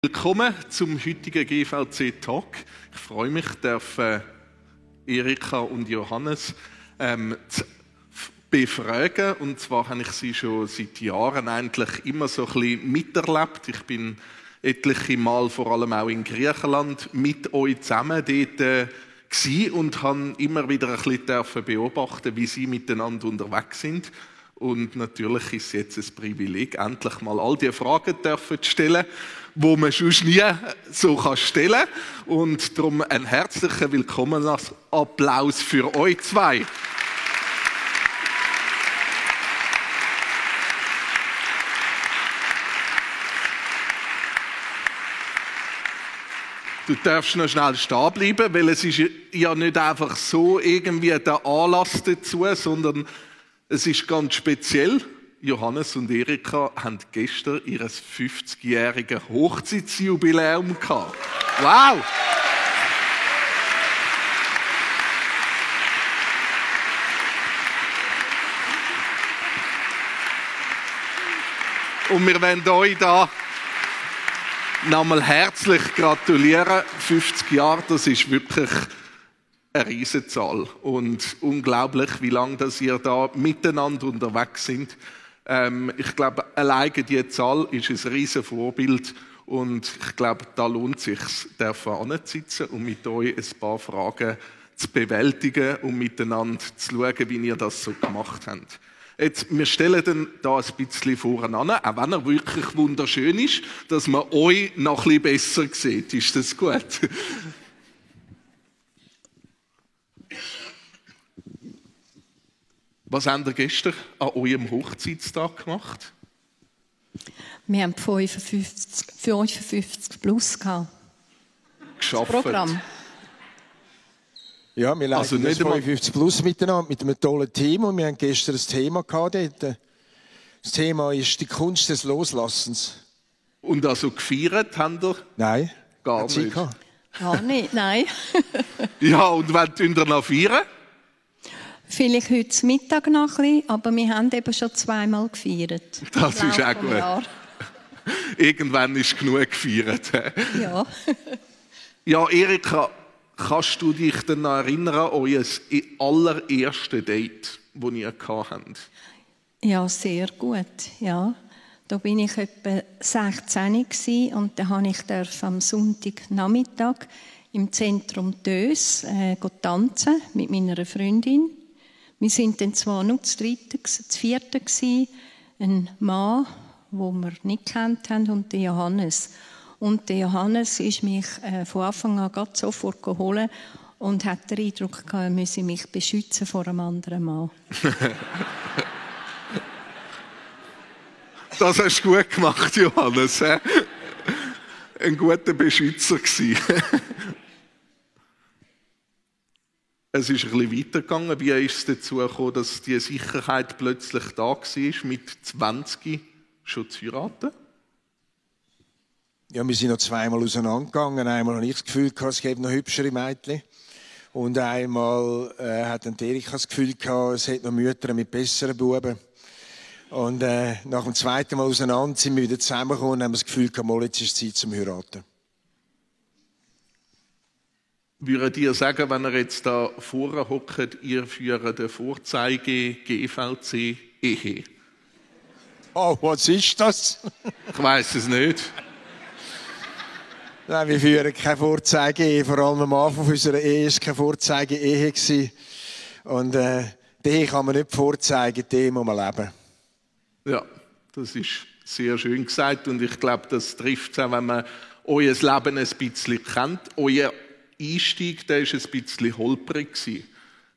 Willkommen zum heutigen GVC-Talk. Ich freue mich, Erika und Johannes zu befragen. Und zwar habe ich sie schon seit Jahren eigentlich immer so ein bisschen miterlebt. Ich bin etliche Mal, vor allem auch in Griechenland, mit euch zusammen dort gewesen und habe immer wieder ein bisschen beobachten, wie sie miteinander unterwegs sind. Und natürlich ist es jetzt ein Privileg, endlich mal all die Fragen zu stellen, die man sonst nie so stellen kann. Und darum einen herzlichen Willkommensapplaus für euch zwei. Du darfst noch schnell stehen bleiben, weil es ist ja nicht einfach so irgendwie der Anlass dazu, sondern es ist ganz speziell. Johannes und Erika haben gestern ihr 50-jähriges Hochzeitsjubiläum gehabt. Wow! Und wir wollen euch da nochmal herzlich gratulieren. 50 Jahre, das ist wirklich eine Riesenzahl. Und unglaublich, wie lange dass ihr da miteinander unterwegs sind. Ich glaube, alleine diese Zahl ist ein riesen Vorbild. Und ich glaube, da lohnt es sich, anzusitzen und mit euch ein paar Fragen zu bewältigen und miteinander zu schauen, wie ihr das so gemacht habt. Jetzt, wir stellen dann da ein bisschen voreinander, auch wenn er wirklich wunderschön ist, dass man euch noch ein bisschen besser sieht. Ist das gut? Was habt ihr gestern an eurem Hochzeitstag gemacht? Wir haben 55 plus gehabt. Geschafft. Ja, wir leiten also das 55 plus miteinander mit einem tollen Team und wir haben gestern ein Thema gehabt dort. Das Thema ist die Kunst des Loslassens. Und also gefeiert habt ihr? Nein. Gar nicht. Gar nicht, nein. Ja, und wann feiern ihr noch feiern? Vielleicht heute Mittag noch ein bisschen, aber wir haben eben schon zweimal gefeiert. Das ist auch gut. Irgendwann ist genug gefeiert. Ja. Ja, Erika, kannst du dich dann noch erinnern an euer allererstes Date, das ihr hattet? Ja, sehr gut. Ja. Da war ich etwa 16 und da durfte ich am Sonntagnachmittag im Zentrum Dös tanzen mit meiner Freundin. Wir waren dann zwar nur zu vierten gewesen, ein Mann, den wir nicht kennt haben, und der Johannes. Und der Johannes ist mich von Anfang an gerade sofort geholt und hat den Eindruck gehabt, er müsse mich beschützen vor einem anderen Mann. Das hast du gut gemacht, Johannes. Ein guter Beschützer gewesen. Es ist ein bisschen weitergegangen. Wie ist es dazu gekommen, dass die Sicherheit plötzlich da war, mit 20 schon zu heiraten? Ja, wir sind noch zweimal auseinandergegangen. Einmal habe ich das Gefühl gehabt, es gäbe noch hübschere Mädchen. Und einmal hat Erika das Gefühl gehabt, es hätte noch Mütter mit besseren Buben. Und nach dem zweiten Mal auseinander sind wir wieder zusammengekommen und haben das Gefühl gehabt, jetzt ist es Zeit zum Heiraten. Würdet ihr sagen, wenn ihr jetzt da vorne hockt, ihr führt eine Vorzeige-GVC-Ehe? Oh, was ist das? Ich weiss es nicht. Nein, wir führen keine Vorzeige-Ehe. Vor allem am Anfang unserer Ehe war es keine Vorzeige-Ehe. Und die Ehe kann man nicht vorzeigen, die Ehe muss man leben. Ja, das ist sehr schön gesagt. Und ich glaube, das trifft es auch, wenn man euer Leben ein bisschen kennt. Euer Einstieg, der war ein bisschen holprig.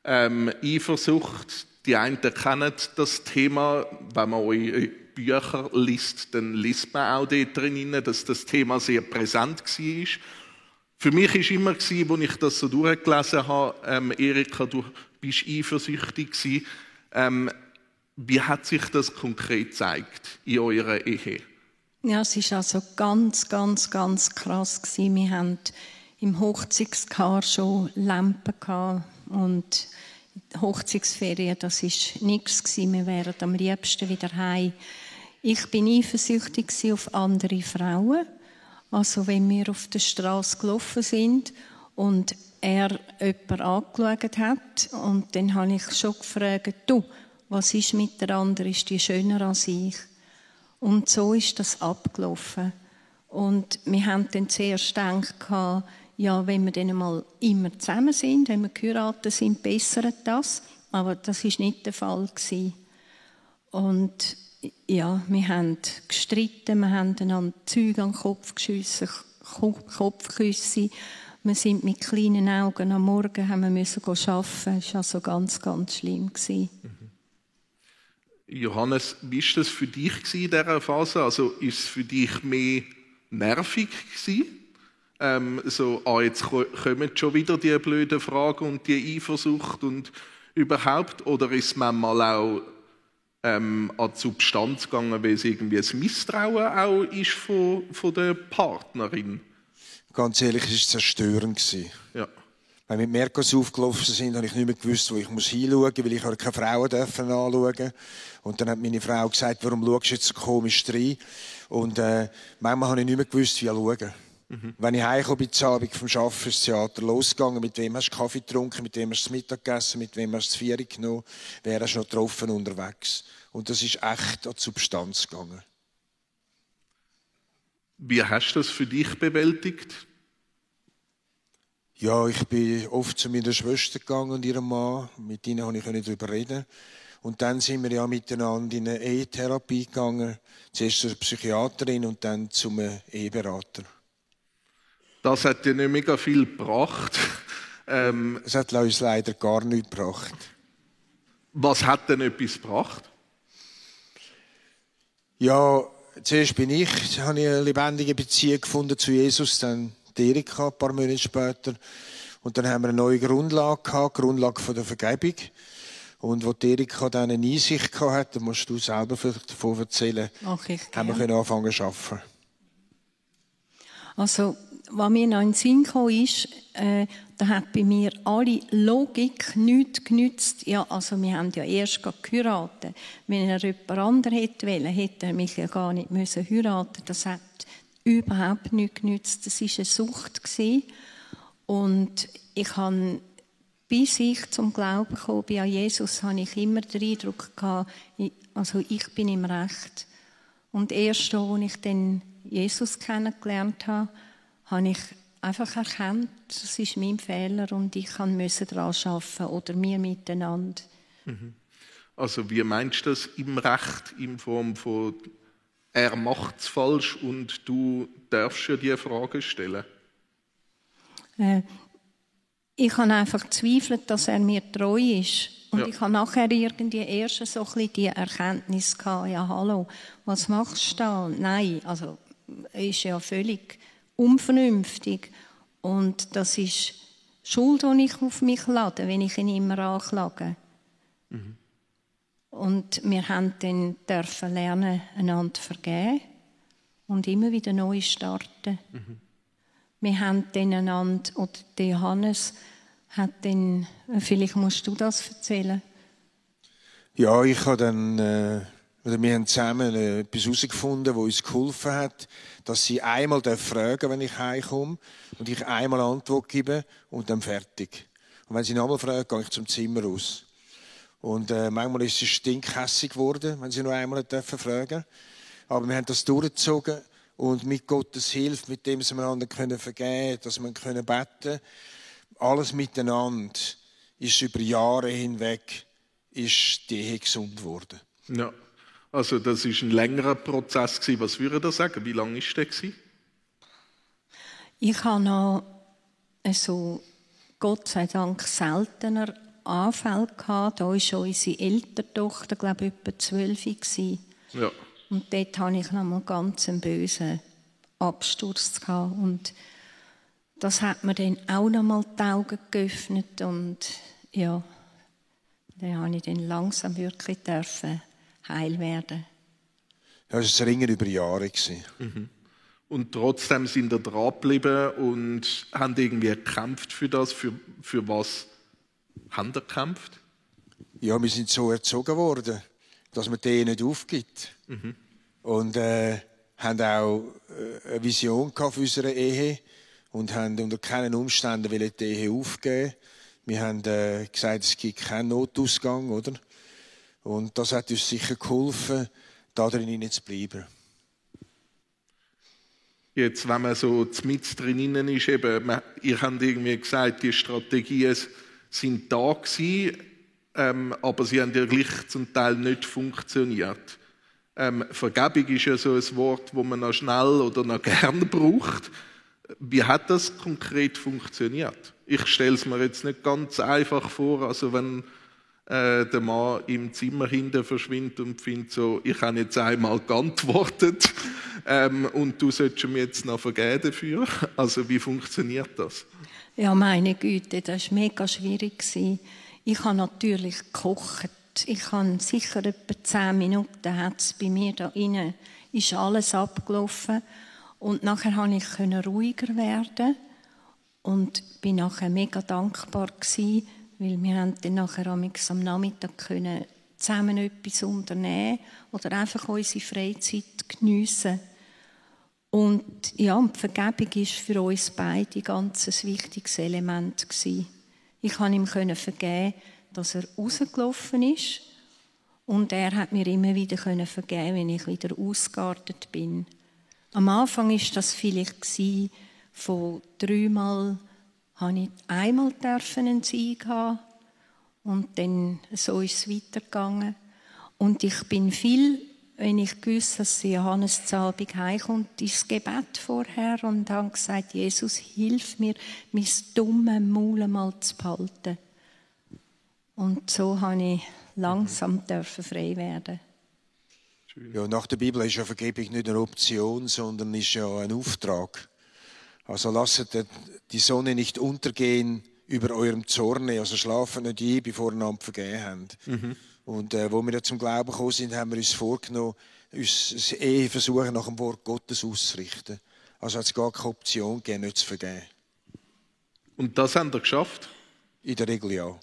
Eifersucht, die einen kennen das Thema. Wenn man eure Bücher liest, dann liest man auch dort drin, dass das Thema sehr präsent war. Für mich war immer, als ich das so durchgelesen habe, Erika, du bist eifersüchtig gewesen. Wie hat sich das konkret gezeigt in eurer Ehe? Ja, es war also ganz, ganz, ganz krass gewesen. Wir hatten im Hochzeitskar schon Lampen gehabt und Hochzeitsferien, das war nichts gewesen. Wir wären am liebsten wieder heim. Ich bin eifersüchtig auf andere Frauen Also wenn wir auf der Straße gelaufen sind und er jemanden angeschaut hat und dann habe ich schon gefragt, du, was ist mit der anderen, ist die schöner als ich? Und so ist das abgelaufen. Und wir haben dann zuerst gedacht, ja, wenn wir dann mal immer zusammen sind, wenn wir geheiratet sind, bessert das. Aber das war nicht der Fall gewesen. Und ja, wir haben gestritten, wir haben einander Zeug an den Kopf geschossen, Kopfküsse. Wir sind mit kleinen Augen am Morgen haben wir müssen arbeiten. Das war also ganz, ganz schlimm gewesen. Johannes, wie war das für dich in dieser Phase? Also ist es für dich mehr nervig gewesen? Jetzt kommen schon wieder die blöden Fragen und die Eifersucht und überhaupt? Oder ist es manchmal auch an die Substanz gegangen, weil es irgendwie ein Misstrauen auch ist von der Partnerin? Ganz ehrlich, es war zerstörend. Ja. Wenn wir mit Merkos aufgelaufen sind, habe ich nicht mehr gewusst, wo ich hinschauen muss, weil ich keine Frauen anschauen durfte. Und dann hat meine Frau gesagt, warum schaust du jetzt so komisch rein? Und manchmal habe ich nicht mehr gewusst, wie schauen. Wenn ich heimgekommen bin, am Abend vom Arbeiten, ist das Theater losgegangen. Mit wem hast du Kaffee getrunken? Mit wem hast du das Mittag gegessen? Mit wem hast du das Vieri genommen? Wer hast du noch getroffen unterwegs? Und das ist echt an die Substanz gegangen. Wie hast du das für dich bewältigt? Ja, ich bin oft zu meiner Schwester gegangen und ihrem Mann. Mit ihnen konnte ich darüber reden. Und dann sind wir ja miteinander in eine Ehetherapie gegangen. Zuerst zur Psychiaterin und dann zum Eheberater. Das hat dir nicht mega viel gebracht. Es hat uns leider gar nichts gebracht. Was hat denn etwas gebracht? Ja, zuerst habe ich eine lebendige Beziehung gefunden zu Jesus, dann die Erika ein paar Monate später. Und dann haben wir eine neue Grundlage gehabt, die Grundlage von der Vergebung. Und wo die Erika dann eine Einsicht gehabt hat, musst du selber vielleicht davon erzählen, haben wir anfangen zu arbeiten. Also, was mir noch in den Sinn kam, ist, da hat bei mir alle Logik nichts genützt. Ja, also wir haben ja erst geheiratet. Wenn er jemand anderen hätte wollen, hätte er mich ja gar nicht müssen heiraten. Das hat überhaupt nichts genützt. Das war eine Sucht. Und ich habe, bis ich zum Glauben kam bei Jesus, habe ich immer den Eindruck gehabt, also ich bin im Recht. Und erst als ich dann Jesus kennengelernt habe, habe ich einfach erkannt, das ist mein Fehler und ich musste daran arbeiten oder wir miteinander. Also wie meinst du das im Recht, in Form von er macht es falsch und du darfst ja diese Frage stellen? Ich habe einfach gezweifelt, dass er mir treu ist. Und ja. Ich habe nachher irgendwie erst so ein bisschen die Erkenntnis gehabt, ja hallo, was machst du da? Nein, also er ist ja völlig unvernünftig. Und das ist Schuld, die ich auf mich lade, wenn ich ihn immer anklage. Und wir haben dann dürfen lernen, einander vergeben und immer wieder neu starten. Wir haben dann einander, oder der Johannes hat dann, vielleicht musst du das erzählen. Ja, ich habe dann, wir haben zusammen etwas herausgefunden, das uns geholfen hat, dass sie einmal fragen, wenn ich heimkomme und ich einmal Antwort gebe und dann fertig. Und wenn sie nochmal fragen, gehe ich zum Zimmer raus. Und manchmal ist sie stinkhässig geworden, wenn sie nur einmal fragen dürfen. Aber wir haben das durchgezogen und mit Gottes Hilfe, mit dem wir einander vergeben können, dass wir beten können, alles miteinander ist über Jahre hinweg ist die Ehe gesund geworden. Ja, also das war ein längerer Prozess. Was würde ihr sagen? Wie lange war der? Ich habe noch Gott sei Dank seltener Anfälle gehabt. Da war schon unsere ältere Tochter, glaube ich, etwa 12 gewesen. Ja. Und dort hatte ich noch mal ganz einen bösen Absturz gehabt. Und das hat mir dann auch noch mal die Augen geöffnet. Und ja, dann habe ich dann langsam wirklich heil werden. Ja, das war ein Ringen über Jahre. Und trotzdem sind ihr dran geblieben und haben irgendwie gekämpft für das. Für was haben ihr gekämpft? Ja, wir sind so erzogen worden, dass man die nicht aufgibt. Und haben auch eine Vision für unsere Ehe und haben unter keinen Umständen die Ehe aufgeben. Wir haben gesagt, es gibt keinen Notausgang, oder? Und das hat uns sicher geholfen, da drin zu bleiben. Jetzt, wenn man so mit drinnen ist, eben, ihr habt irgendwie gesagt, die Strategien sind da gewesen, aber sie haben ja gleich zum Teil nicht funktioniert. Vergebung ist ja so ein Wort, das man noch schnell oder noch gern braucht. Wie hat das konkret funktioniert? Ich stelle es mir jetzt nicht ganz einfach vor, also wenn der Mann im Zimmer hinten verschwindet und findet so, ich habe jetzt einmal geantwortet und du solltest mir jetzt noch vergeben dafür. Also wie funktioniert das? Ja, meine Güte, das war mega schwierig. Ich habe natürlich gekocht. Ich habe sicher etwa 10 Minuten hat es bei mir da innen, ist alles abgelaufen. Und nachher konnte ich ruhiger werden und bin nachher mega dankbar gewesen, weil wir haben dann nachher am Nachmittag zusammen etwas unternehmen oder einfach unsere Freizeit geniessen. Und ja, und die Vergebung war für uns beide ganz ein wichtiges Element gewesen. Ich konnte ihm vergeben, dass er rausgelaufen ist und er hat mir immer wieder vergeben, wenn ich wieder ausgeartet bin. Am Anfang war das vielleicht von 3 Mal habe ich einmal einen Sieg haben und dann so ist es weitergegangen. Und ich bin viel, wenn ich gewusst, dass Johannes zu Abend heimkommt, ins Gebet vorher und habe gesagt, Jesus, hilf mir, mein dummes Maul mal zu behalten. Und so habe ich langsam frei werden. Ja, nach der Bibel ist ja Vergebung nicht eine Option, sondern ist ja ein Auftrag. Also lasst die Sonne nicht untergehen über eurem Zorne, also schlafen nicht ein, bevor ihr einander vergeben habt. Und wo wir ja zum Glauben gekommen sind, haben wir uns vorgenommen, uns das Ehe versuchen nach dem Wort Gottes auszurichten. Also hat es gar keine Option gegeben, nicht zu vergeben. Und das habt ihr geschafft? In der Regel ja.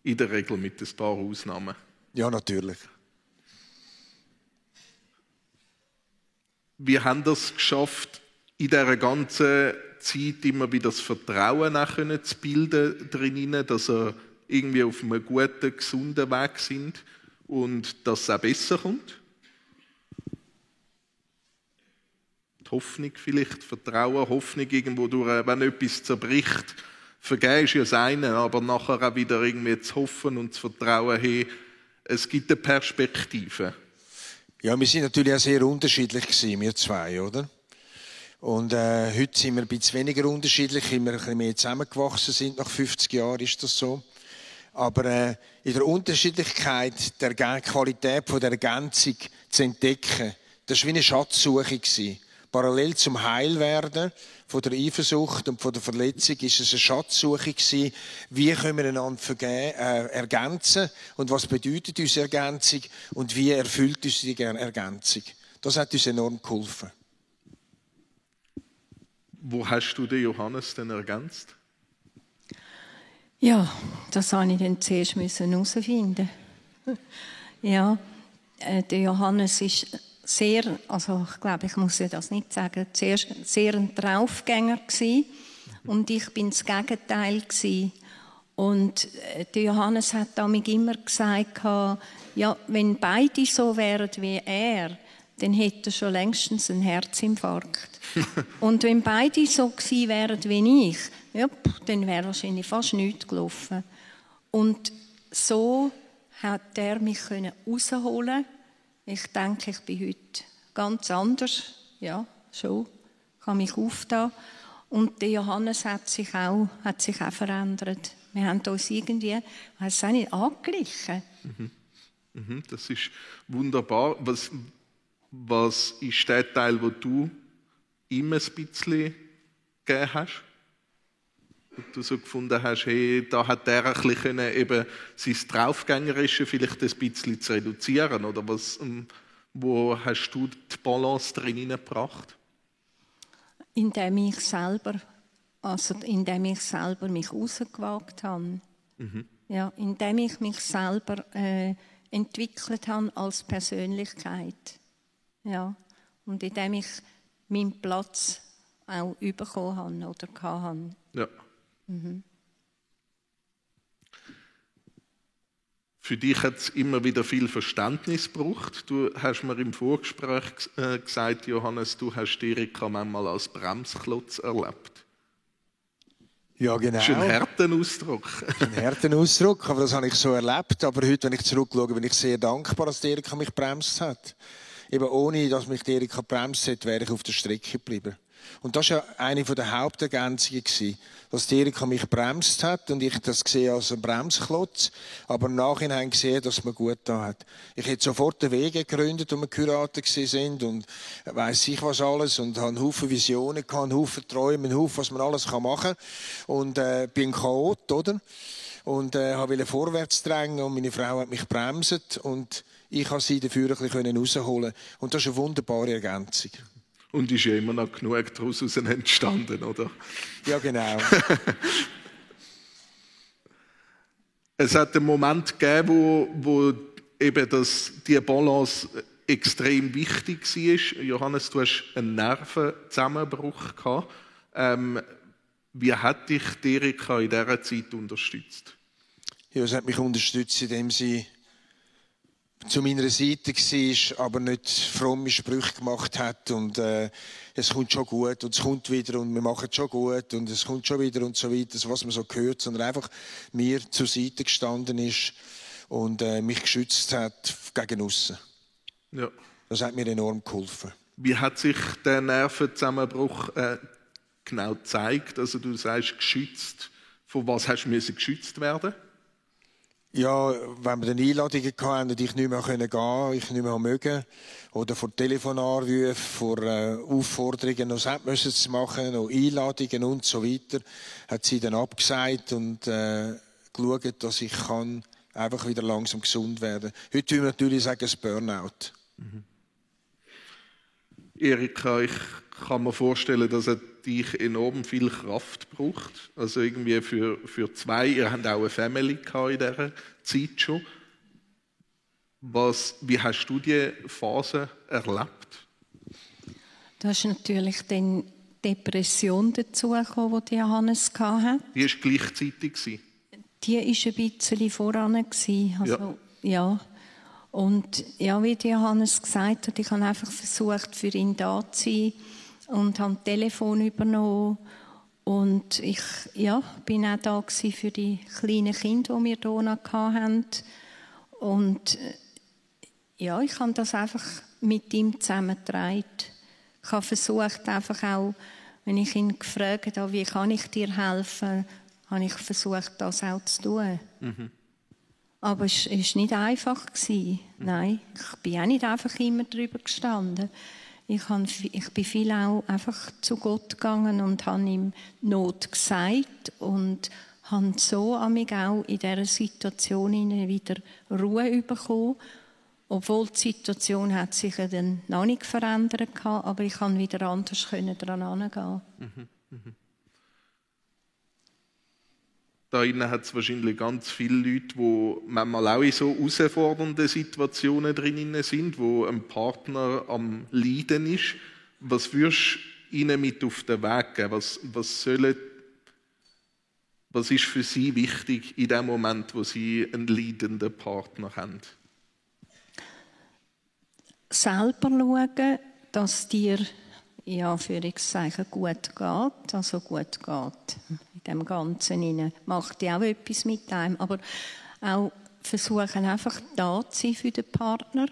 In der Regel mit ein paar Ausnahmen? Ja, natürlich. Wie haben das geschafft, in dieser ganzen Zeit immer wieder das Vertrauen auch zu bilden drinnen, dass ihr irgendwie auf einem guten, gesunden Weg sind und dass es auch besser kommt? Die Hoffnung vielleicht, Vertrauen, Hoffnung irgendwo durch, wenn etwas zerbricht. Vergeben ist ja das eine, aber nachher auch wieder irgendwie zu hoffen und zu vertrauen, hey, es gibt eine Perspektive. Ja, wir sind natürlich auch sehr unterschiedlich gewesen, wir zwei, oder? Und heute sind wir ein bisschen weniger unterschiedlich, weil wir ein bisschen mehr zusammengewachsen sind. Nach 50 Jahren ist das so. Aber in der Unterschiedlichkeit der Qualität von der Ergänzung zu entdecken, das war wie eine Schatzsuche gewesen. Parallel zum Heilwerden von der Eifersucht und von der Verletzung ist es eine Schatzsuche gewesen. Wie können wir einander ergänzen und was bedeutet unsere Ergänzung und wie erfüllt uns die Ergänzung? Das hat uns enorm geholfen. Wo hast du den Johannes denn ergänzt? Ja, das musste ich dann zuerst herausfinden. Ja, der Johannes ist sehr, also ich glaube, ich muss ja das nicht sagen, zuerst sehr ein Draufgänger gewesen, und ich bin das Gegenteil gewesen. Und der Johannes hat damit immer gesagt, ja, wenn beide so wären wie er, dann hätte er schon längstens einen Herzinfarkt. Und wenn beide so gewesen wären wie ich, ja, dann wäre wahrscheinlich fast nichts gelaufen. Und so hat er mich rausholen können. Ich denke, ich bin heute ganz anders. Ja, schon. Ich kann mich auftauen. Und der Johannes hat sich auch verändert. Wir haben uns irgendwie, weiß auch nicht, angeglichen. Das ist wunderbar. Was ist der Teil, wo du ihm ein bisschen gegeben hast? Wo du so gefunden hast, hey, da hat er ein bisschen eben sein Draufgängerische vielleicht ein bisschen zu reduzieren? Oder wo hast du die Balance drin hineingebracht? Indem ich selber mich rausgewagt habe. Ja, indem ich mich selber entwickelt habe als Persönlichkeit. Ja. und indem ich meinen Platz auch bekommen habe oder hatte. Ja. Für dich hat es immer wieder viel Verständnis gebraucht. Du hast mir im Vorgespräch gesagt, Johannes, du hast Erika manchmal als Bremsklotz erlebt. Ja, genau. Das ist ein harter Ausdruck. Ein harter Ausdruck, aber das habe ich so erlebt. Aber heute, wenn ich zurückschaue, bin ich sehr dankbar, dass die Erika mich gebremst hat. Eben ohne, dass mich die Erika gebremst hat, wäre ich auf der Strecke geblieben. Und das war ja eine der Hauptergänzungen, dass die Erika mich gebremst hat und ich das gesehen als einen Bremsklotz, aber im Nachhinein gesehen, dass es mir gut da hat. Ich hätte sofort den Weg gegründet, wo wir geheiratet sind und weiss ich was alles und habe einen Haufen Visionen gehabt, einen Haufen Träume, einen Haufen, was man alles machen kann und bin Chaot, oder? Und wollte vorwärts drängen und meine Frau hat mich gebremst und ich konnte sie dafür ein bisschen rausholen. Und das ist eine wunderbare Ergänzung. Und ist ja immer noch genug daraus entstanden, oder? Ja, genau. Es hat einen Moment gegeben, wo eben die Balance extrem wichtig war. Johannes, du hast einen Nervenzusammenbruch gehabt. Wie hat dich die Erika in dieser Zeit unterstützt? Ja, sie hat mich unterstützt, indem sie zu meiner Seite war, aber nicht fromme Sprüche gemacht hat und es kommt schon gut und es kommt wieder und wir machen es schon gut und es kommt schon wieder und so weiter, was man so hört, sondern einfach mir zur Seite gestanden ist und mich geschützt hat gegen aussen. Ja. Das hat mir enorm geholfen. Wie hat sich der Nervenzusammenbruch genau gezeigt? Also du sagst geschützt. Von was hast du geschützt werden? Ja, wenn wir dann Einladungen hatten und ich nicht mehr gehen konnte, ich nicht mehr mögen, oder vor Telefonanrufen, vor Aufforderungen, noch etwas zu machen, noch Einladungen und so weiter, hat sie dann abgesagt und geschaut, dass ich einfach wieder langsam gesund werden kann. Heute würde man natürlich sagen, ein Burnout. Erika, ich kann mir vorstellen, dass es dich enorm viel Kraft braucht. Also irgendwie für zwei. Ihr habt auch eine Family gehabt in dieser Zeit schon. Wie hast du diese Phase erlebt? Da ist natürlich dann Depression dazugekommen, die Johannes hatte. Die war gleichzeitig? Die war ein bisschen voran. Also, ja. Und ja, wie Johannes gesagt hat, ich habe einfach versucht, für ihn da zu sein und habe das Telefon übernommen. Und ich bin auch da für die kleinen Kinder, die wir hier noch hatten. Und ja, ich habe das einfach mit ihm zusammengetragen. Ich habe versucht, einfach auch, wenn ich ihn gefragt habe, wie kann ich dir helfen, habe ich versucht, das auch zu tun. Aber es war nicht einfach. Nein, ich bin auch nicht einfach immer drüber gestanden. Ich bin viel auch einfach zu Gott gegangen und habe ihm Not gesagt und habe so an mich auch in dieser Situation wieder Ruhe bekommen. Obwohl die Situation hat sich dann noch nicht verändert hatte, aber ich konnte wieder anders daran herangehen. Da innen hat es wahrscheinlich ganz viele Leute, die manchmal auch in so herausfordernden Situationen drin sind, wo ein Partner am Leiden ist. Was würdest du ihnen mit auf den Weg geben? Was ist für sie wichtig in dem Moment, wo sie einen leidenden Partner haben? Selber schauen, dass dir gut geht, also gut geht in dem Ganzen hinein. Macht ja auch etwas mit einem, aber auch versuchen einfach da zu sein für den Partner,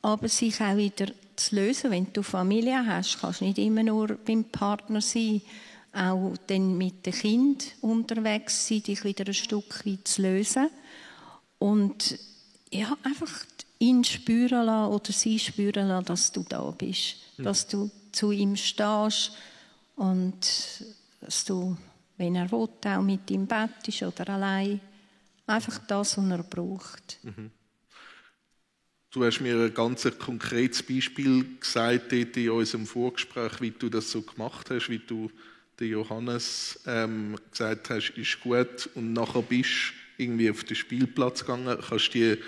aber sich auch wieder zu lösen. Wenn du Familie hast, kannst du nicht immer nur beim Partner sein, auch dann mit dem Kind unterwegs sein, dich wieder ein Stück weit zu lösen und ja, einfach ihn spüren lassen oder sie spüren lassen, dass du da bist, dass du zu ihm stehst und dass du, wenn er will, auch mit ihm bettest oder allein, einfach das, was er braucht. Du hast mir ein ganz konkretes Beispiel gesagt dort in unserem Vorgespräch, wie du das so gemacht hast, wie du den Johannes gesagt hast, ist gut und nachher bist du irgendwie auf den Spielplatz gegangen. Kannst du die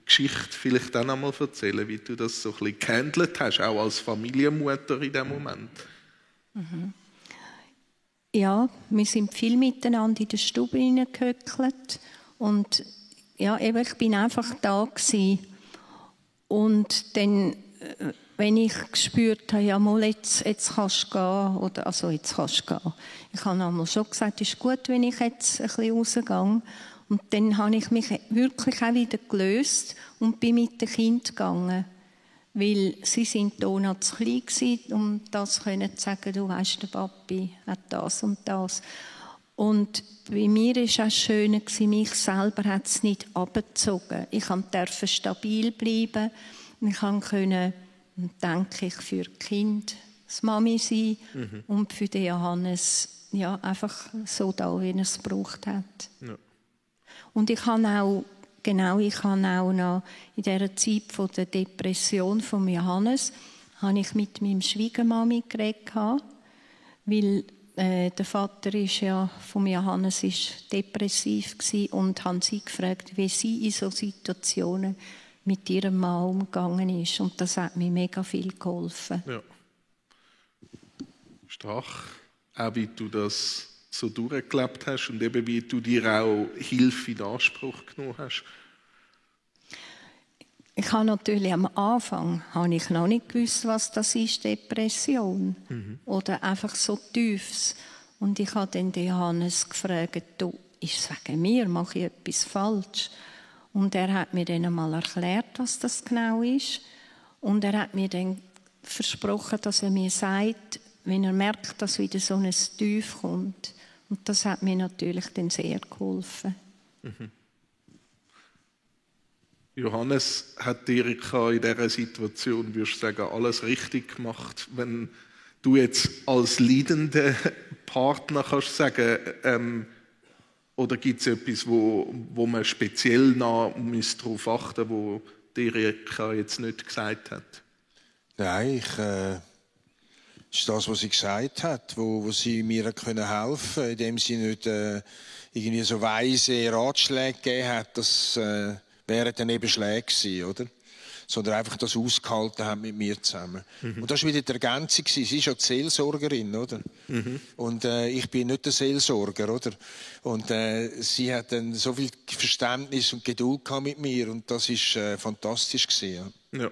Geschichte vielleicht auch einmal erzählen, wie du das so ein bisschen gehandelt hast, auch als Familienmutter in dem Moment? Ja, wir sind viel miteinander in der Stube hineingehöckelt und ja, eben, ich bin einfach da gewesen. Und dann, wenn ich gespürt habe, ja mal, jetzt kannst du gehen, oder, also jetzt kannst du gehen. Ich habe einmal schon gesagt, es ist gut, wenn ich jetzt ein bisschen rausgehe. Und dann habe ich mich wirklich auch wieder gelöst und bin mit den Kindern gegangen. Weil sie sind da noch zu klein gewesen, um das zu sagen, du weisst, der Papi hat das und das. Und bei mir war es auch schön, mich selber hat es nicht abgezogen. Ich durfte stabil bleiben. Ich konnte, denke ich, für die Kinder das Mami sein und für den Johannes ja, einfach so da, wie er es gebraucht hat. Ja. Und ich habe auch noch in dieser Zeit von der Depression von Johannes habe ich mit meinem Schwiegermami geredet, weil der Vater von Johannes ist depressiv gewesen, und haben sie gefragt, wie sie in solchen Situationen mit ihrem Mann umgegangen ist. Und das hat mir mega viel geholfen. Ja. Stark. Auch wie du das so durchgelebt hast und eben wie du dir auch Hilfe in Anspruch genommen hast. Ich habe natürlich am Anfang noch nicht gewusst, was das ist, Depression. Oder einfach so Tiefs. Und ich habe dann den Johannes gefragt, du, ist es wegen mir, mache ich etwas falsch? Und er hat mir dann einmal erklärt, was das genau ist. Und er hat mir dann versprochen, dass er mir sagt, wenn er merkt, dass wieder so ein Tief kommt. Und das hat mir natürlich dann sehr geholfen. Johannes, hat Erika in dieser Situation, würdest du sagen, alles richtig gemacht? Wenn du jetzt als leidender Partner kannst sagen, oder gibt es etwas, wo man speziell darauf achten muss, wo Erika jetzt nicht gesagt hat? Nein, ist das, was sie gesagt hat, wo sie mir helfen können, indem sie nicht irgendwie so weise Ratschläge gegeben hat, das wären dann eben Schläge gewesen, oder? Sondern einfach das ausgehalten haben mit mir zusammen. Und das war wieder die Ergänzung. Sie ist ja die Seelsorgerin, oder? Und ich bin nicht der Seelsorger, oder? Und sie hat dann so viel Verständnis und Geduld gehabt mit mir, und das war fantastisch gewesen, ja.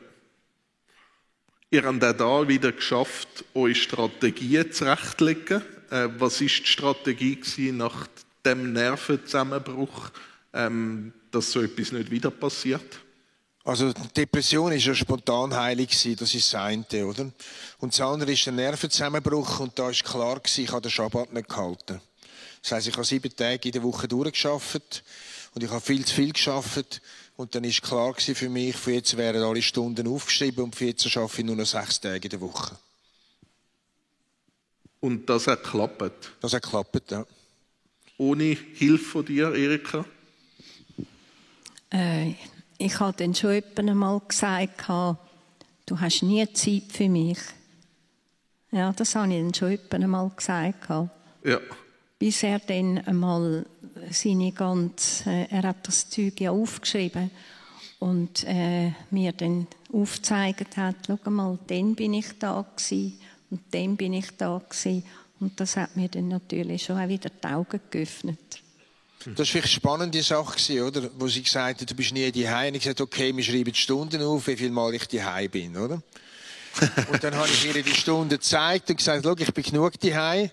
Ihr habt auch da wieder geschafft, eure Strategien zurechtzulegen. Was war die Strategie nach dem Nervenzusammenbruch, dass so etwas nicht wieder passiert? Also die Depression war ja Spontanheilung, das ist das eine, oder? Und das andere ist der Nervenzusammenbruch, und da war klar, ich habe den Schabbat nicht gehalten. Das heisst, ich habe 7 Tage in der Woche durchgearbeitet und ich habe viel zu viel gearbeitet. Und dann war klar für mich, von jetzt wären alle Stunden aufgeschrieben und von jetzt arbeite ich nur noch 6 Tage in der Woche. Und das hat geklappt? Das hat geklappt, ja. Ohne Hilfe von dir, Erika? Ich habe dann schon einmal gesagt, du hast nie Zeit für mich. Ja, das habe ich dann schon einmal gesagt. Ja. Bis er dann einmal er hat das Zeug ja aufgeschrieben und mir dann aufgezeigt hat, schau mal, dann bin ich da gewesen und dann bin ich da gewesen. Und das hat mir dann natürlich schon auch wieder die Augen geöffnet. Das war vielleicht eine spannende Sache, oder? Wo sie gesagt hat, du bist nie daheim. Und ich gesagt, okay, wir schreiben die Stunden auf, wie viel Mal ich daheim bin, oder? Und dann habe ich ihr die Stunden gezeigt und gesagt, schau, ich bin genug daheim.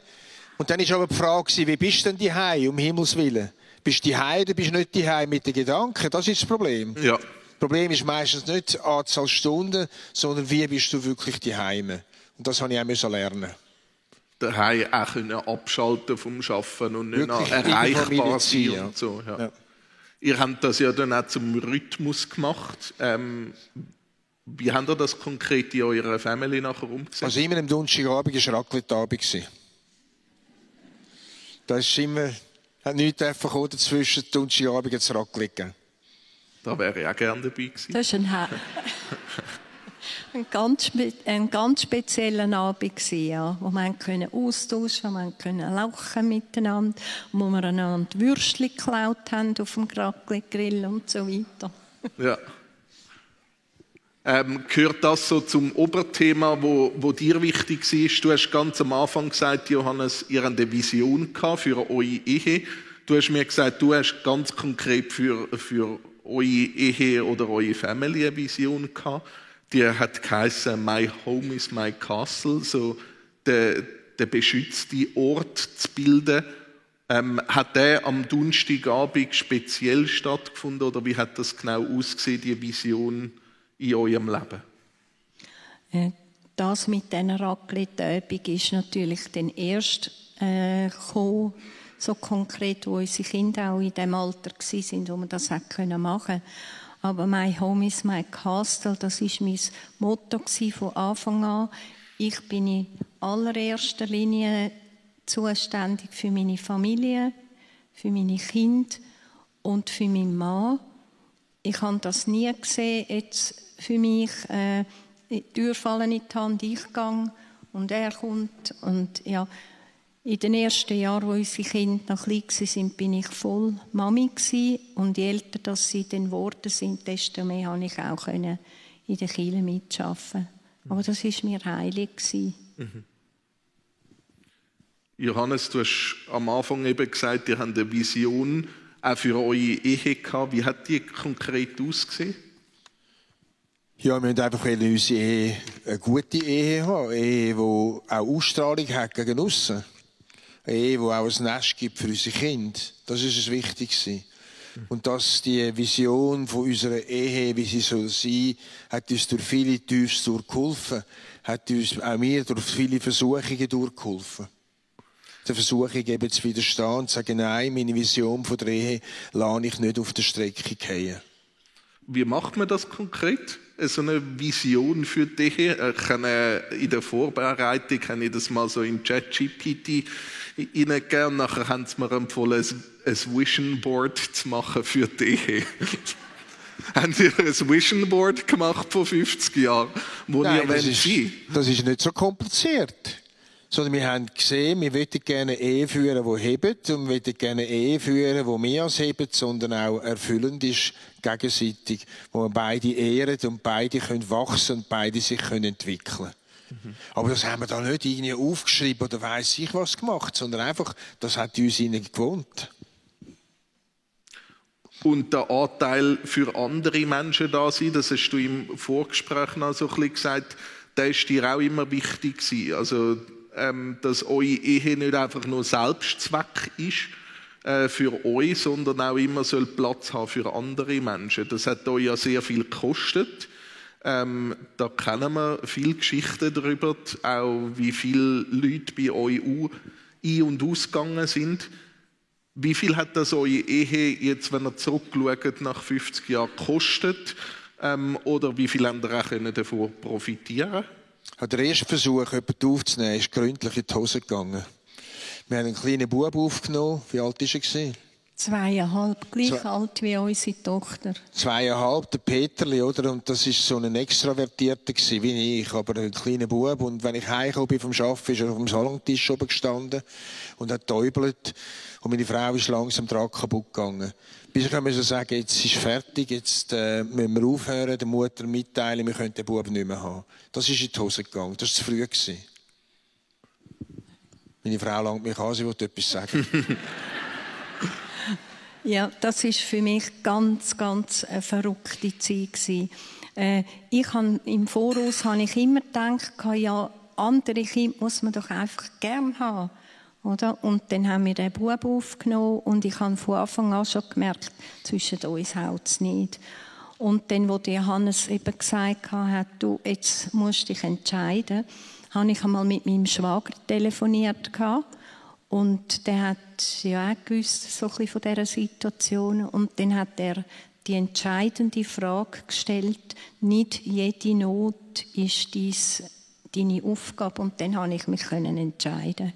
Und dann war aber die Frage, wie bist du denn daheim, um Himmels Willen? Bist du daheim oder bist du nicht daheim mit den Gedanken? Das ist das Problem. Ja. Das Problem ist meistens nicht die Anzahl Stunden, sondern wie bist du wirklich daheim? Und das habe ich auch lernen. Daheim auch abschalten vom Arbeiten und nicht noch erreichbar sein und so. Ja. Ja. Ihr habt das ja dann auch zum Rhythmus gemacht. Wie habt ihr das konkret in eurer Family nachher umgesetzt? Also immer am Donnerstagabend war Raclette-Abend. Da ist immer, hat nichts einfach dazwischen Donnerstagabend das Raclette gegeben. Da wäre ich auch gerne dabei gewesen. Das war ein ganz spezieller Abend, ja, wo man austauschen konnte, wo man lachen miteinander, wo wir einander Würstchen geklaut haben auf dem Raclette-Grill und so weiter. Ja. Gehört das so zum Oberthema, wo dir wichtig ist? Du hast ganz am Anfang gesagt, Johannes, ihr habt eine Vision gehabt für eure Ehe. Du hast mir gesagt, du hast ganz konkret für eure Ehe oder eure Family eine Vision gehabt. Die hat geheißen, My Home is my Castle, so der beschützte Ort zu bilden. Hat der am Donnerstagabend speziell stattgefunden oder wie hat das genau ausgesehen, die Vision in eurem Leben? Das mit dieser Raclette-Übung ist natürlich dann erst gekommen, so konkret, wo unsere Kinder auch in dem Alter waren, wo man das machen konnte. Aber «My home is my castle», das war mein Motto von Anfang an. Ich bin in allererster Linie zuständig für meine Familie, für meine Kinder und für meinen Mann. Ich habe das nie gesehen, jetzt für mich, die Tür fallen in die Hand, ich gehe und er kommt. Und ja, in den ersten Jahren, wo unsere Kinder noch klein waren, bin ich voll Mami gewesen. Und je älter dass sie dann geworden sind, desto mehr konnte ich auch in der Kirche mitarbeiten. Aber das war mir heilig gewesen. Mhm. Johannes, du hast am Anfang eben gesagt, ihr habt eine Vision auch für eure Ehe gehabt. Wie hat die konkret ausgesehen? Ja, wir wollen einfach unsere Ehe eine gute Ehe haben. Eine Ehe, die auch Ausstrahlung hat gegen aussen. Eine Ehe, die auch ein Nest gibt für unsere Kinder. Das ist das Wichtigste. Und dass die Vision von unserer Ehe, wie sie soll sein, hat uns durch viele Tiefs durchgeholfen. Hat uns auch mir durch viele Versuchungen durchgeholfen. Der Versuchung eben zu widerstehen und zu sagen, nein, meine Vision von der Ehe lasse ich nicht auf der Strecke fallen. Wie macht man das konkret? So eine Vision für die Ehe? In der Vorbereitung habe ich das mal so in ChatGPT hineingegeben. Nachher haben sie mir empfohlen, ein Vision Board zu machen für die Ehe. Haben Sie ein Vision Board gemacht vor 50 Jahren? Nein, das ist nicht so kompliziert. Sondern wir haben gesehen, wir wollen gerne eine Ehe führen, die hebt, und wir wollen gerne eine Ehe führen, die mehr als hebt, sondern auch erfüllend ist, gegenseitig, wo wir beide ehren und beide können wachsen und beide sich können entwickeln. Mhm. Aber das haben wir da nicht irgendwie aufgeschrieben oder weiss ich was gemacht, sondern einfach, das hat uns ihnen gewohnt. Und der Anteil für andere Menschen da sein, das hast du im Vorgespräch noch so ein bisschen gesagt, der ist dir auch immer wichtig gewesen. Also, dass eure Ehe nicht einfach nur Selbstzweck ist für euch, sondern auch immer soll Platz haben für andere Menschen. Das hat euch ja sehr viel gekostet. Da kennen wir viele Geschichten darüber, auch wie viele Leute bei euch ein- und ausgegangen sind. Wie viel hat das eure Ehe jetzt, wenn ihr zurückschaut, nach 50 Jahren gekostet? Oder wie viel habt ihr auch davon profitieren können? Der erste Versuch, jemanden aufzunehmen, ist gründlich in die Hose gegangen. Wir haben einen kleinen Bub aufgenommen. Wie alt war er? 2,5, gleich alt wie unsere Tochter. 2,5, der Peterli, oder? Und das war so ein Extravertierter wie ich, aber ein kleiner Bub. Und wenn ich heimgekommen bin vom Arbeiten, ist er auf dem Salontisch oben gestanden und hat getäubelt. Und meine Frau ist langsam dran kaputt gegangen. Bis ich so sagen, jetzt ist fertig, jetzt müssen wir aufhören, der Mutter mitteilen, wir können den Bub nicht mehr haben. Das ist in die Hose gegangen. Das war zu früh. Meine Frau langt mich an, sie wollte etwas sagen. Ja, das war für mich ganz, ganz eine verrückte Zeit. Im Voraus habe ich immer gedacht, ja, andere Kinder muss man doch einfach gern haben. Oder? Und dann haben wir den Bub aufgenommen und ich habe von Anfang an schon gemerkt, zwischen uns hält es nicht. Und dann, als Johannes eben gesagt hat, du, jetzt musst du dich entscheiden, habe ich einmal mit meinem Schwager telefoniert. Und der hat ja auch gewusst, so ein bisschen von dieser Situation. Und dann hat er die entscheidende Frage gestellt, nicht jede Not ist deine Aufgabe. Und dann konnte ich mich entscheiden.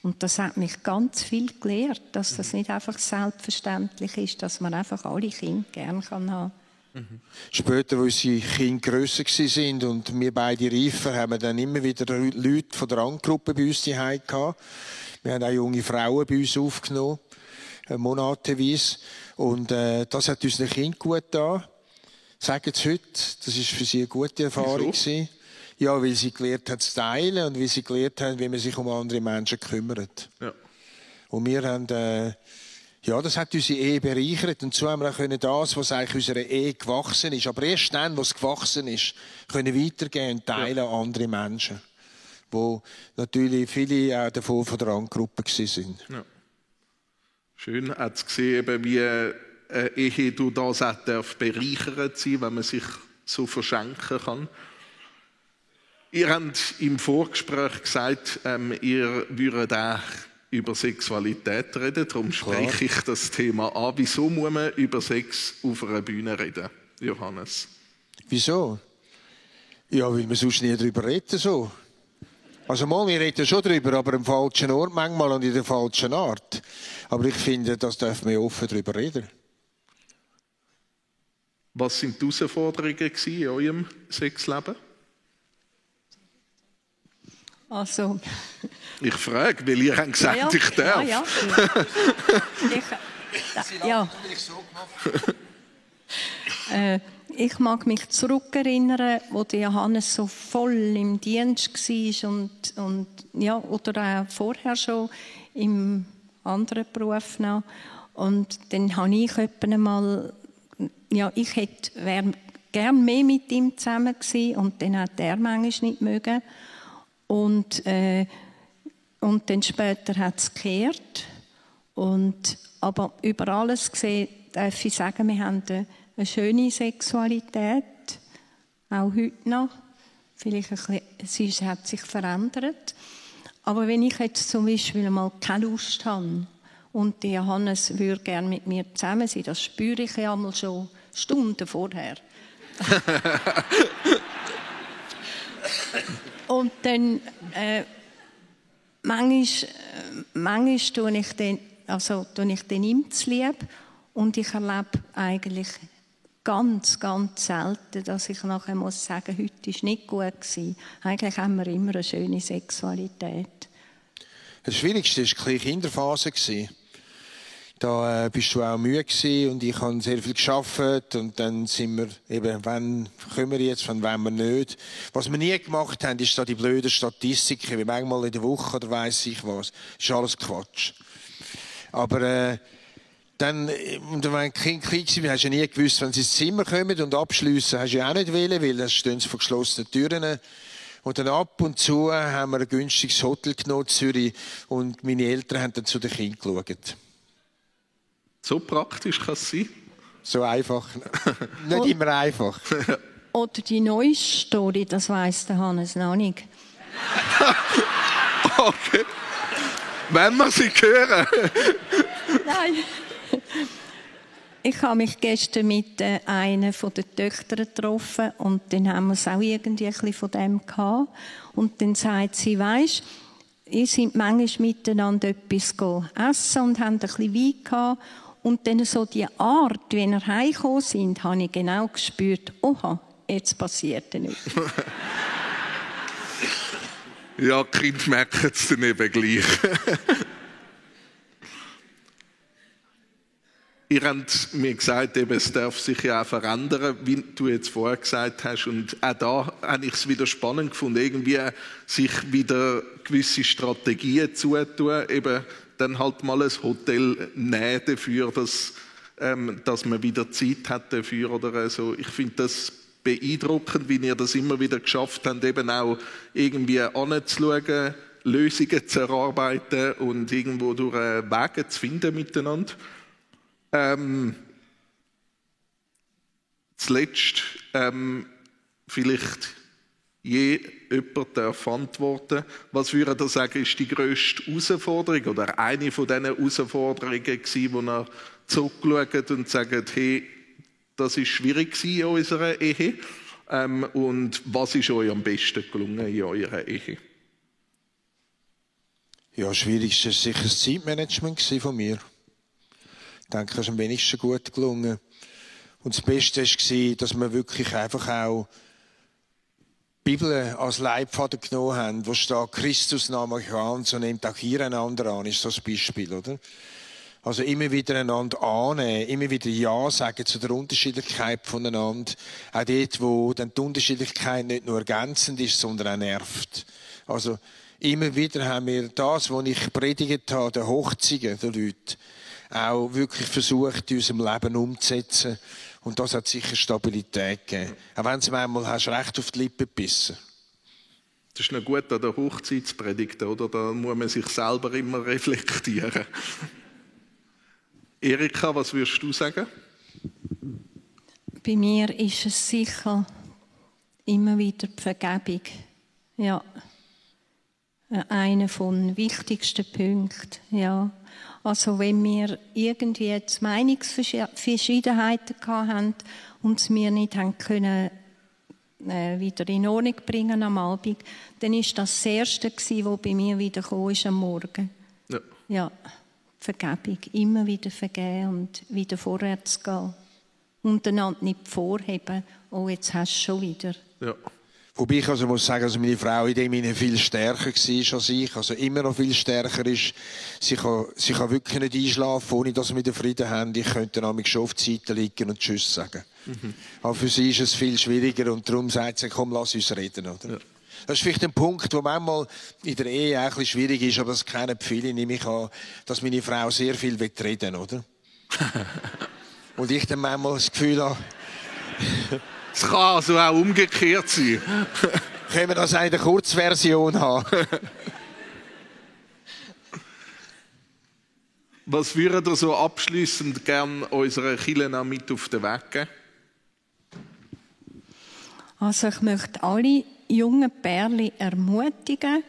Und das hat mich ganz viel gelehrt, dass das nicht einfach selbstverständlich ist, dass man einfach alle Kinder gerne haben kann. Später, als unsere Kinder grösser waren und wir beide reifer, haben wir dann immer wieder Leute von der Randgruppe bei uns zu Hause gehabt. Wir haben auch junge Frauen bei uns aufgenommen, monateweise. Und das hat unseren Kindern gut getan. sagen sie heute, das ist für sie eine gute Erfahrung gewesen. Ja, weil sie gelernt hat zu teilen und weil sie gelernt hat, wie man sich um andere Menschen kümmert. Ja. Und wir haben, das hat unsere Ehe bereichert. Und so haben wir auch das, was eigentlich unserer Ehe gewachsen ist, aber erst dann, was gewachsen ist, können weitergehen und teilen an andere Menschen. Wo natürlich viele auch davon von der Randgruppe waren. Ja. Schön hat es gesehen, wie eine Ehe durch das auch bereichert sein, wenn man sich so verschenken kann. Ihr habt im Vorgespräch gesagt, ihr würdet auch über Sexualität reden, darum spreche ich das Thema an. Wieso muss man über Sex auf einer Bühne reden, Johannes? Wieso? Ja, weil man sonst nie darüber reden so. Also wir reden schon darüber, aber am falschen Ort manchmal und in der falschen Art. Aber ich finde, das dürfen wir offen darüber reden. Was sind die Herausforderungen in eurem Sexleben? Also. Ich frage, weil ihr habt gesagt, ich darf. Ich mag mich zurückerinnern, wo der Johannes so voll im Dienst war oder auch vorher schon im anderen Beruf noch. Und dann habe ich einmal, ich wäre gerne mehr mit ihm zusammen gewesen und dann hat er manchmal nicht mögen. Und dann später hat es gekehrt. Aber über alles gesehen darf ich sagen, wir haben eine schöne Sexualität, auch heute noch. Vielleicht sie hat sich verändert. Aber wenn ich jetzt zum Beispiel mal keine Lust habe und der Johannes würde gerne mit mir zusammen sein, das spüre ich ja einmal schon Stunden vorher. Und dann manchmal tue ich den ihm zu lieb und ich erlebe eigentlich ganz, ganz selten, dass ich nachher muss sagen, heute war nicht gut gewesen. Eigentlich haben wir immer eine schöne Sexualität. Das Schwierigste war die Kinderphase. Da bist du auch müde gewesen und ich habe sehr viel gearbeitet und dann sind wir eben, wann können wir jetzt, wann wollen wir nicht. Was wir nie gemacht haben, ist da die blöden Statistiken, wie manchmal in der Woche oder weiss ich was. Das ist alles Quatsch. Aber dann, wenn die Kinder klein waren, hast du ja nie gewusst, wenn sie ins Zimmer kommen und abschliessen, hast du ja auch nicht wollen, weil dann stehen sie vor geschlossenen Türen. Und dann ab und zu haben wir ein günstiges Hotel genommen in Zürich und meine Eltern haben dann zu den Kindern geschaut. So praktisch kann es sein? So einfach. Nicht immer einfach. Oder die neue Story, das weiss der Hannes noch nicht. Okay. Wenn wir sie hören. Nein. Ich habe mich gestern mit einer der Töchter getroffen und dann haben wir es auch irgendwie ein bisschen von dem gehabt. Und dann sagt sie, weisst, ihr seid manchmal miteinander etwas essen und haben ein bisschen Wein gehabt. Und dann so die Art, wie wir heimgekommen sind, habe ich genau gespürt, oha, jetzt passiert nichts. Ja, die Kinder merken es dann eben gleich. Ihr habt mir gesagt, eben, es darf sich ja auch verändern, wie du jetzt vorher gesagt hast. Und auch da habe ich es wieder spannend gefunden, irgendwie sich wieder gewisse Strategien zutun, eben dann halt mal ein Hotel nehmen dafür, dass man wieder Zeit hat dafür oder so. Ich finde das beeindruckend, wie ihr das immer wieder geschafft habt, eben auch irgendwie anzuschauen, Lösungen zu erarbeiten und irgendwo durch Wege zu finden miteinander. Zuletzt vielleicht jemand darf antworten. Was würde er sagen, ist die grösste Herausforderung oder eine von diesen Herausforderungen gewesen, wo er zurückschaut und sagt, hey, das ist schwierig in unserer Ehe und was ist euch am besten gelungen in eurer Ehe? Ja, das Schwierigste war sicher das Zeitmanagement von mir. Ich denke, das ist am wenigsten gut gelungen. Und das Beste war, dass wir wirklich einfach auch die Bibel als Leitfaden genommen haben, wo steht, Christus nahm euch an, so nehmt auch ihr einander an, ist so das Beispiel, oder? Also immer wieder einander annehmen, immer wieder Ja sagen zu der Unterschiedlichkeit voneinander. Auch dort, wo dann die Unterschiedlichkeit nicht nur ergänzend ist, sondern auch nervt. Also immer wieder haben wir das, was ich predigt habe, den Hochzeiten der Leute, auch wirklich versucht, in unserem Leben umzusetzen. Und das hat sicher Stabilität gegeben. Auch wenn es manchmal hast recht auf die Lippen gebissen. Das ist noch gut an der Hochzeitspredigt, oder? Da muss man sich selber immer reflektieren. Erika, was würdest du sagen? Bei mir ist es sicher immer wieder die Vergebung. Ja. Einer von den wichtigsten Punkten. Ja. Also wenn wir irgendwie jetzt Meinungsverschiedenheiten hatten und es mir nicht haben können, wieder in Ordnung bringen am Abend, dann ist das Erste, was bei mir wieder kam, am Morgen. Ja. Ja. Vergebung. Immer wieder vergeben und wieder vorwärts gehen. Untereinander nicht vorheben, oh, jetzt hast du schon wieder. Ja. Wobei ich also muss sagen, dass meine Frau in dem Sinne viel stärker war als ich. Also immer noch viel stärker ist. Sie kann wirklich nicht einschlafen, ohne dass wir den Frieden haben. Ich könnte dann schon auf die Seite liegen und Tschüss sagen. Aber für sie ist es viel schwieriger und darum sagt sie, komm, lass uns reden. Oder? Ja. Das ist vielleicht ein Punkt, der manchmal in der Ehe auch ein bisschen schwierig ist, aber das kennen viele, nehme ich an, dass meine Frau sehr viel reden will, oder? Und ich dann manchmal das Gefühl habe... Es kann also auch umgekehrt sein. Können wir das auch in der Kurzversion haben? Was würdet ihr so abschliessend gerne unserer Kirche noch mit auf den Weg geben? Also ich möchte alle jungen Pärchen ermutigen,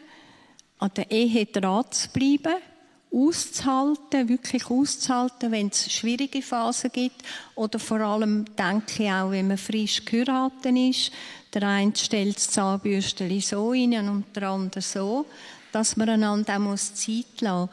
an der Ehe dran zu bleiben, auszuhalten, wirklich auszuhalten, wenn es schwierige Phasen gibt. Oder vor allem denke ich auch, wenn man frisch geheiratet ist, der eine stellt das Zahnbürstchen so rein und der andere so, dass man einander auch Zeit lassen muss.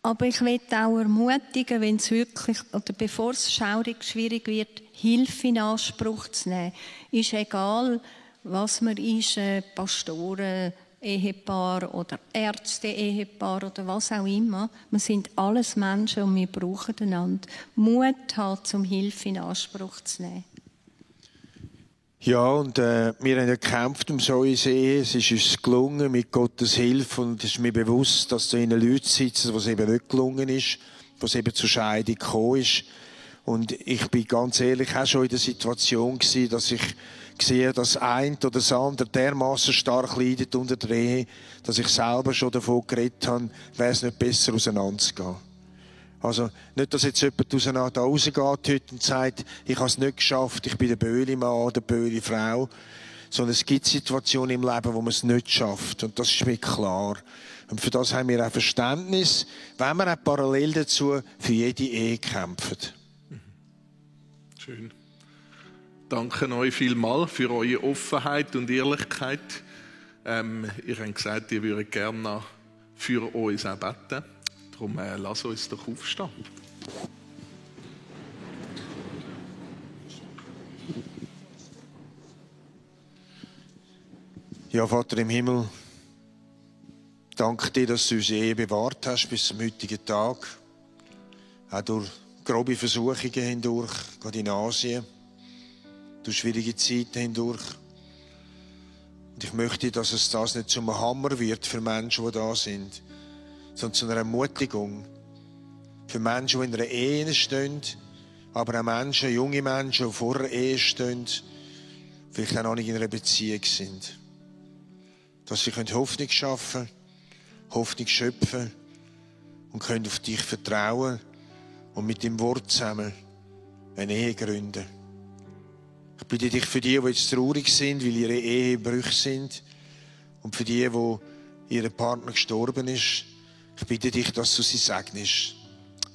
Aber ich möchte auch ermutigen, wenn es wirklich, oder bevor es schwierig wird, Hilfe in Anspruch zu nehmen. Ist egal, was man ist, Pastoren, Ehepaar oder Ärzte-Ehepaar oder was auch immer. Wir sind alles Menschen und wir brauchen einander. Mut haben, um Hilfe in Anspruch zu nehmen. Ja, und wir haben ja gekämpft um so eine Ehe. Es ist uns gelungen, mit Gottes Hilfe. Und es ist mir bewusst, dass da innen Leute sitzen, wo es eben nicht gelungen ist, wo es eben zur Scheidung gekommen ist. Und ich bin ganz ehrlich auch schon in der Situation gewesen, dass ich sehe, dass ein oder das andere dermaßen stark leidet unter der Ehe, dass ich selber schon davon geredet habe, wäre es nicht besser auseinanderzugehen. Also nicht, dass jetzt jemand auseinander rausgeht heute und sagt, ich habe es nicht geschafft, ich bin der böse Mann, der böse Frau, sondern es gibt Situationen im Leben, wo man es nicht schafft und das ist mir klar. Und für das haben wir auch Verständnis, wenn wir auch parallel dazu für jede Ehe kämpfen. Schön. Danke euch vielmals für eure Offenheit und Ehrlichkeit. Ihr habt gesagt, ihr würdet gerne für uns auch beten. Darum lasst uns doch aufstehen. Ja, Vater im Himmel, danke dir, dass du unsere Ehe bewahrt hast bis zum heutigen Tag. Auch durch grobe Versuchungen hindurch, gerade in Asien, durch schwierige Zeiten hindurch. Und ich möchte, dass es das nicht zum Hammer wird für Menschen, die da sind, sondern zu einer Ermutigung für Menschen, die in einer Ehe stehen, aber auch Menschen, junge Menschen, die vor der Ehe stehen, vielleicht auch noch nicht in einer Beziehung sind. Dass sie Hoffnung schaffen können, Hoffnung schöpfen und können auf dich vertrauen und mit dem Wort zusammen eine Ehe gründen. Ich bitte dich für die jetzt traurig sind, weil ihre Ehe in Bruch sind und für die, wo ihr Partner gestorben ist, ich bitte dich, dass du sie segnest.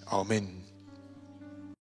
Amen.